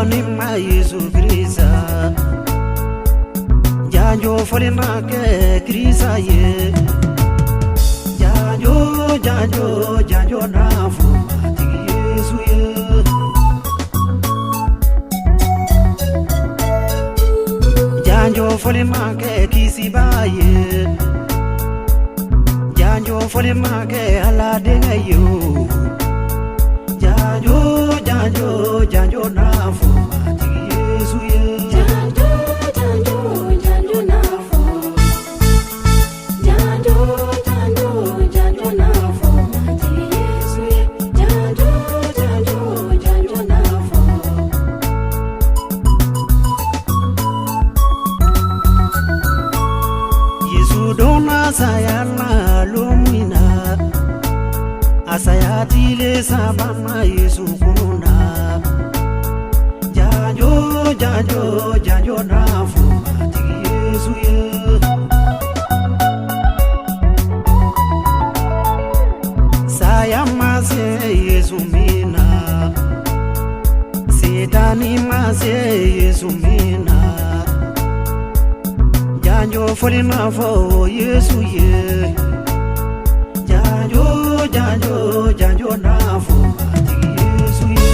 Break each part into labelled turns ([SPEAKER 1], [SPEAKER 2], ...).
[SPEAKER 1] Ni ma Yesu Kirisa janjo fɔli ma kɛ Kirisa ye. Janjo, janjo, janjo n'a fɔ Matigi Yesu ye. Janjo fɔli ma kɛ Kisiba ye. Janjo fɔli ma kɛ Ala denkɛ ye o. Janjo, janjo, janjo n'a fɔ Matigi Yesu ye.
[SPEAKER 2] Janjo, janjo, janjo n'a fɔ. Janjo, janjo, janjo n'a fɔ Matigi Yesu ye. Janjo, janjo, janjo n'a fɔ.
[SPEAKER 1] Yesu donna saya la lon min na, a saya tile saba ma, Yesu kununna. Janjo, janjo, janjo n'a fɔ Matigi Yesu ye. Saya ma se Yesu min na, Setani ma se Yesu min na. Janjo fɔli ma fɔ Yesu ye. Janjo, janjo, janjo n'a fɔ Matigi Yesu ye.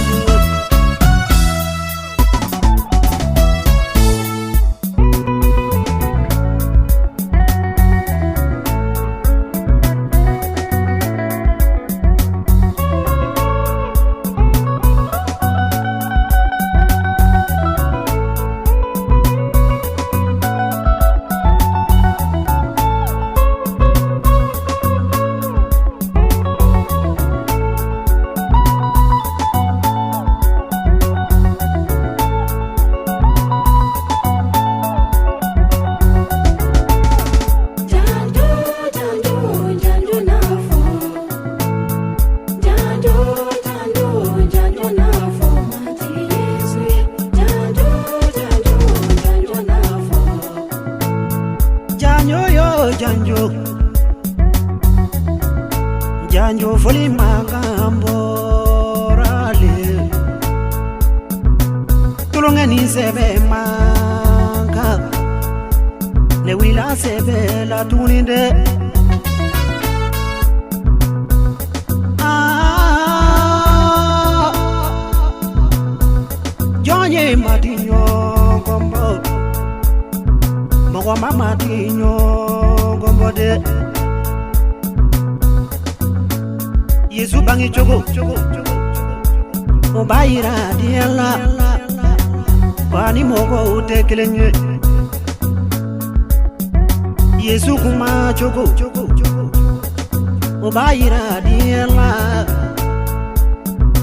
[SPEAKER 2] Janjo, janjo, janjo n'a fɔ. Janjo, janjo, janjo n'a fɔ Matigi Yesu ye. Janjo, janjo, janjo n'a fɔ.
[SPEAKER 1] Janjo yo janjo, janjo fɔli mankan bɔra le. Tulonkɛ ni sɛbɛ man kan, ne wulila sɛbɛ la tuguni dɛ. Ah, jɔn ye mati ɲɔgɔn bɔ, mɔgɔ ma mati ɲɔgɔn bɔ dɛ. Yesu bange cogo, o b'a yira diɲɛ la ko a ni mɔgɔw tɛ kelen ye. Yesu kuma cogo, o b'a yira diɲɛ la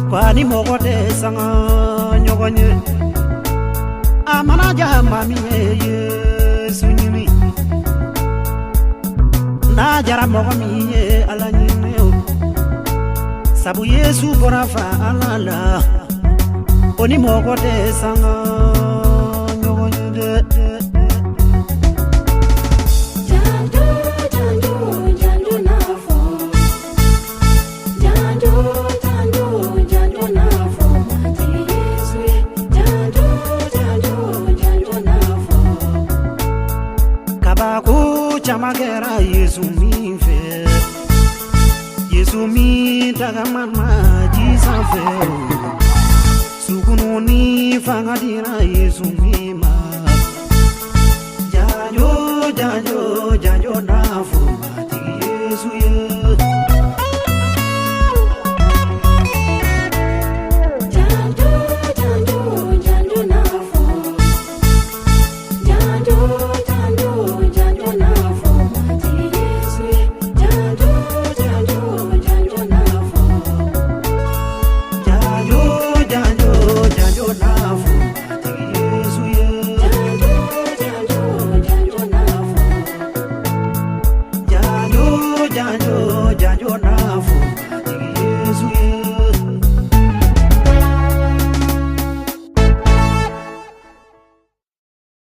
[SPEAKER 1] ko a ni mɔgɔ tɛ sanga ɲɔgɔn ye. A mana diya maa min ye, Yesu ɲini. N'a jara mɔgɔ min ye, Ala ɲini o. Sabu Yesu bɔra fa Ala la, o ni mɔgɔ tɛ sanga ɲɔgɔn ye dɛ.
[SPEAKER 2] Janjo, janjo, janjo n'a fɔ. Janjo, janjo, janjo n'a fɔ Matigi Yesu ye. Janjo, janjo, janjo n'a fɔ.
[SPEAKER 1] Kabako caman kɛra Yesu min fɛ, Yesu min tagamana ji sanfɛ, sukunu ni fanga dira Yesu min ma. Janjo, janjo, janjo n'a fɔ Matigi Yesu ye.
[SPEAKER 2] Janjo, janjo, janjo n'a fɔ. Janjo, janjo, janjo n'a fɔ Matigi Yesu ye. Janjo, janjo, janjo n'a fɔ.
[SPEAKER 1] Janjo, janjo, janjo n'a fɔ Matigi Yesu ye.
[SPEAKER 2] Janjo, janjo, janjo n'a fɔ.
[SPEAKER 1] Janjo, janjo, janjo n'a